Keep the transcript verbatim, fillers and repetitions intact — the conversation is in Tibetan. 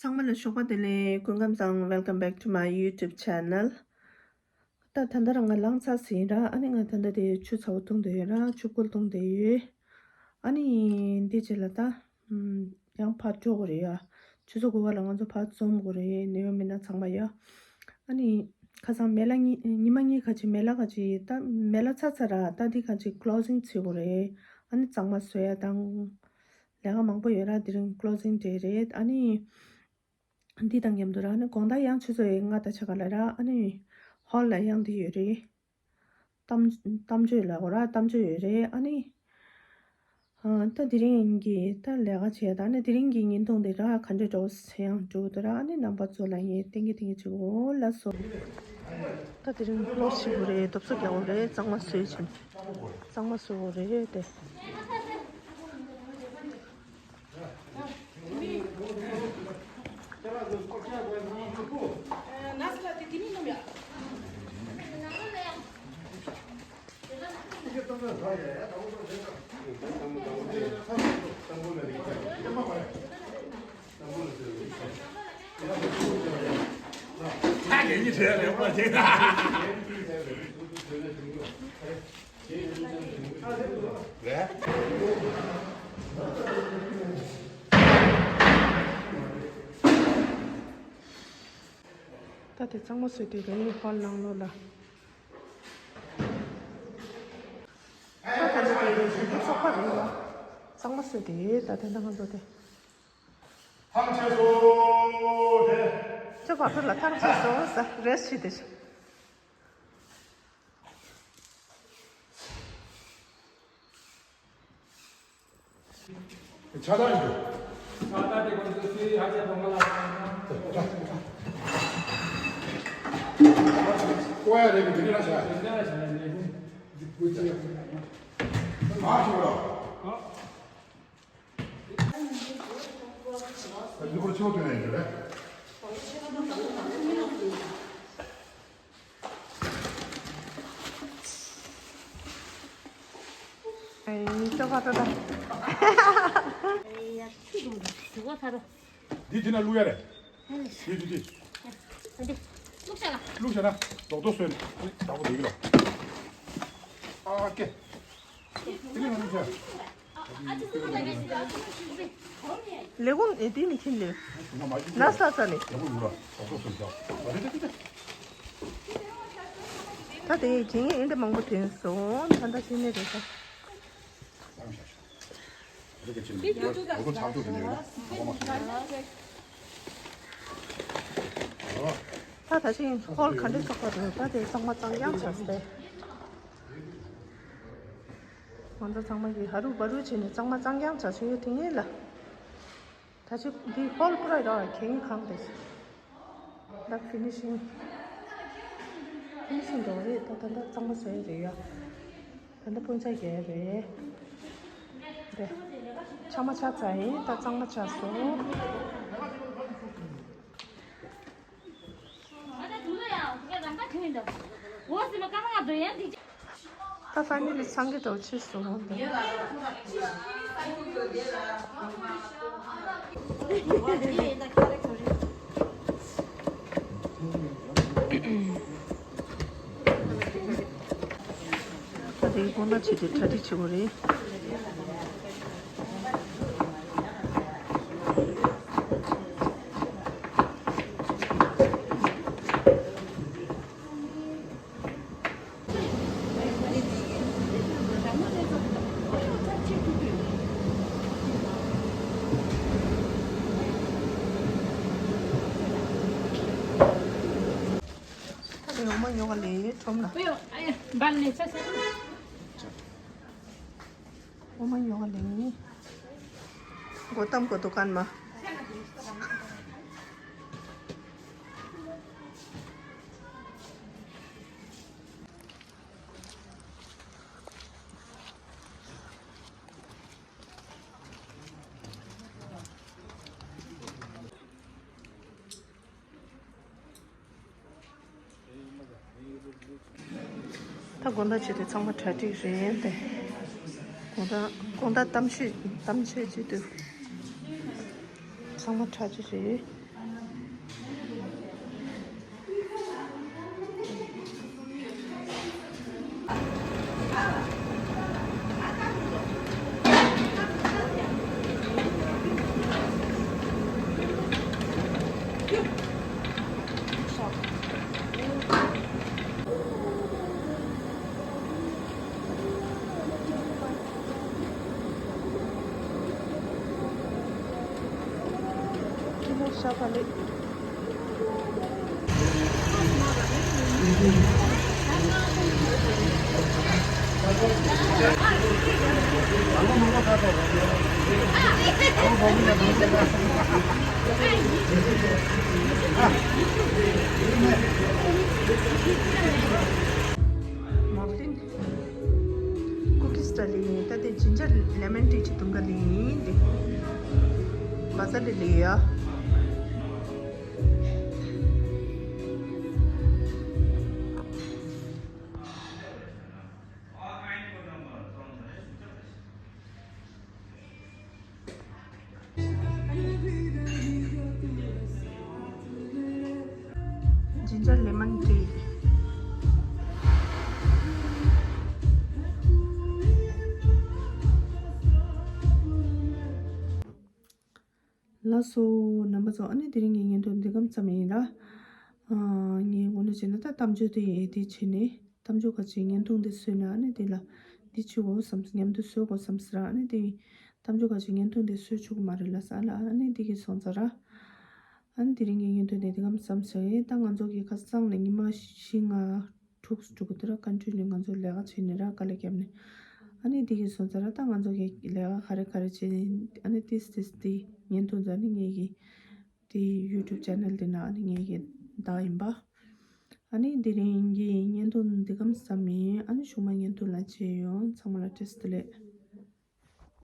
ཚང་མ་ལ་ཞོགས་པ་བདེ་ལེགས། སྐུ་ཁམས་བཟང་། Welcome back to my YouTube channel. ད་ད་ལྟ་རང་ང་ལངས་ཚར་ཟིན་ར། ཨ་ནི་ང་ད་ལྟ་དེ་ཆུ་ཚ་བོ་བཏུང་བསྡད་ཡོད་ར། ཆུ་བསྐོལ་བཏུང་བསྡད་ཡོད། ཨ་ནི་འདི་རྗེས་ལ་ད་ཨམ་ཡང་ཕར་འགྲོ་དགོས་རེད་ཡ། ཆུ་ཚོད་དགུ་པ་ལ་ང་ཚོ་ཕར་འཛོམས་དགོས་རེད། ནད་ཡོད་མི་སྣ་ཚང་མ་ཡ། ཨ་ནི་ཁ་སང་མེ་ལ་གཉིས་ཉི་མ་གཉིས་ཁ་ཅིག་མེ་ལ་ཁ་ཅིག་ད་མེ་ལ་ཚ་ཚ་ར། ད་འདི་ཁ་ཅིག་closing བྱེད་དགོས་རེད། ཨ་ནི་གཙང་མ་བཟོ་ཡ་དང་། ལས་ཀ་མང་པོ་ཡོད་ར། དེ་རིང་closing day རེད། ཨ་ནི་འདི་དང་མཉམ་དུ་ར། ཨ་ནི་དགོང་དག་ཡང་ཆུ་ཚོད་ལྔ་དང་ཕྱེད་ཀ་ལ་ར། ཨ་ནི་hall ལ་ཡང་འདི་ཡོད་རེད། གཏམ་གཏམ་བརྗོད་ལ་གོ་ར། གཏམ་བརྗོད་ཡོད་རེད། ཨ་ནི་ཨ་ད་དེ་རིང་གི་ད་ལས་ཀ་བྱས། ད་ཨ་ནི་དེ་རིང་གི་བརྙན་ཐུང་དེ་ར་ག་འདྲ་འདྲ་བོ་ཡང་འགྲོ་གི་འདུག་ར། ཨ་ནི་རྣམ་པ་ཚོ་ལ་ངས་ཏན་གི་ཏན་གི་བྱེད་གོ་ལ་སོ། ད་དེ་རིང་གློག་ཞིག་དགོས་རེད། རྡོབ་ས་རྒྱག་དགོས་རེད། གཙང་མ་བཟོས་ཕྱིན། གཙང་མ་བཟོ་དགོས་རེད་དེ། ད་དེ་གཙང་མ་བཟོས་དུས་རེད། hall ནང་ལོགས་ལ། ད་ད་ད་དེ་རིང་ཚོགས་པ་རེད་ལ། གཙང་མ་བཟོས་དུས་ད་དེ་འདྲ་ང་ཚོ་དེ། ཐང་ཆད་སོང་། དེ། ཁྱོད་བར་དུ་ལ་ཐང་ཆད་སོང་ཟེར། rest བྱེད་དེ། ཆ་ཚང་ཡིན་འདུག་ཆ་ཚང་དེ་ཁོང་ཚོ་སུའི་ཧ་ཅང་གཏོང་ག་ལ། ཀོ་ཡ་རེད་གི་འདི་ལ་བྱ། འདི་ལ་བྱ་ནས་ཀུན་ཀུན་ཅི་ཡོད། མ་ཤོར་རོགས། ཨ། འདི་ཁོ་ཆེ་བོ་དོན་ཡིན་འདུག་རེད། ཨེ། ལྟོས་པ་ལྟོས་ད། ཨེ་ཡ། ཆུ་དུང་དུ་ཟུག་པ་ཚ་རོ། འདི་དེ་ན་བླུག་ཡ་རེད། ཨེ། འདི་འདི་འདི། འདི་བླུག་བྱ་ལ། བླུག་བྱ་ན་རྡོག་རྡོག་བཟོས་ནས་འདི་འདྲ་པོ་འདི་གི་ལ། ཨ་ཀེ། འདི་གི་ན་བླུག་བྱ། ལས་ཁུངས་ཨེ་དེ་ནི་ཁྱིམ་ལས། ན་ས་ས་ལས། ད་དེ་གི་ངས་ཨེ་འདྲ་མང་པོ་དྲན་སོང་། ད་ད་ཤེས་ནས་རེད་ད། ད་ད་ཅིང་ཧོལ་ག་འདྲ་ཆགས་པ་རེད། ད་དེ་གཙང་མ་གཙང་རྐྱང་བྱས་ཏེ། ང་ཚོ་ཚང་མ་གིས་ཧ་རུ་བ་རུ་བྱས་ནས་གཙང་མ་གཙང་རྐྱང་བྱས་བྱས་ཡོད་དེ་ངེས་ལ། ད་ཅི་འདི་ཧོལ་པུ་ར་ར་གན་གང་དེ། ད་ཕི་ནི་ཤིང་། ཕི་ནི་ཤིང་འགྲོ་རེད། ད་ད་ད་གཙང་མ་བཟོས་རེད་ཡ། ད་ད་སྤུན་ཆ་རྒྱལ་རེད། རེད། ཆ་མ་ཆ་ཚ་ཡིན། ད་གཙང་མ་ཆ་སོང་། ད་ཕ་ནི་ལི་སང་གི་དོ་ཆི་སོང་། ད་དེ་གི་དགོང་དག་བྱས་ཏེ་གྲ་སྒྲིག་བྱེད་དགོས་རེད། ད་དེ་འོ་མ་ཉོ་ག་ལས་ཁྲོམ་ལ། འོ་མ་ཉོ་ག་ལས། སྒོ་གཏམ་གོ་དུ་ཀན་མ། ད་དགོང་དག་བྱས་ཏེ་ཚང་མ་གྲ་སྒྲིག་རེད་དེ། དགོང་དག་དགོང་དག་གཏམ་བཤད་གཏམ་བཤད་བྱེད་དུས་ཚང་མ་གྲ་སྒྲིག་རེད། ཤ་ཕ་ལེ། མོབ་ལིན། ཀུ་ཀིས་ཏྲ་ལི་ཡིན། ད་དེ་ཇིན་ཇར་ལེ་མོན་ཊི་ཅི་དུང་ག་ལི་ཡིན་དེ། བ་ཟ་ལི་ལི་ཡ། ཇིན་ཇར་ལེ་མོན་ཊི། ལགས་སོ། རྣམ་པ་ཚོ། ཨ་ནི་དེ་རིང་གི་བརྙན་ཐུང་འདི་གམ་ཙམ་ཡིན་ལ། ཨ། ངས་དངོས་གནས་བྱས་ན་ད་གཏམ་བརྗོད་དེ་ཡིན་དེ་བྱས་ནས། གཏམ་བརྗོད་ཁ་ཅིག་བརྙན་ཐུང་འདི་བཟོས་ན། ཨ་ནི་དེ་ལ་འདི་བྱེད་དགོས་བསམ། མཉམ་དུ་བཟོ་དགོས་བསམ་ཟེར། ཨ་ནི་དེ་གཏམ་བརྗོད་ཁ་ཅིག་བརྙན་ཐུང་འདི་བཟོ་ཆོག་གི་མ་རེད་ལ་ས་ལ། ཨ་ནི་དེ་གི་སོང་ཙང་ར། ཨ་ནི་དེ་རིང་གི་བརྙན་ཐུང་འདི་འདི་གམ་བསམ་ཟེར། ད་ང་ཚོ་གི་ཁ་སང་ནས་ཉི་མ་བཞི་ལྔ་དྲུག་དྲུག་དེ་ར་ཀོན་ཊི་ནིའུ་ང་ཚོ་ལས་ཀ་བྱས་ནས་ར། དཀའ་ལས་བརྒྱབ་ནས། ཨ་ནི་དེ་གི་སོང་ཙང་ར། ད་ང་ཚོ་གི་ལས་ཀ་ག་རེ་ག་རེ་བྱས་ནས། ཨ་ནི་ཏིས་ཏིས་དེ་བརྙན་ཐུང་འདི་ནི་ངེད་ཀྱི་དེ་ཡུ་ཊུབ་ཅེ་ནལ་འདི་ནང་ཨ་ནི་ངེད་ཀྱི་བདག་ཡིན་པ། ཨ་ནི་དེ་རིང་གི་བརྙན་ཐུང་འདི་གམ་བསམ་ཡིན། ཨ་ནི་གཞུག་མ་བརྙན་ཐུང་ལ་མཇལ་ཡོང་། ཚང་མ་ལ་བཀྲ་ཤིས་བདེ་ལེགས།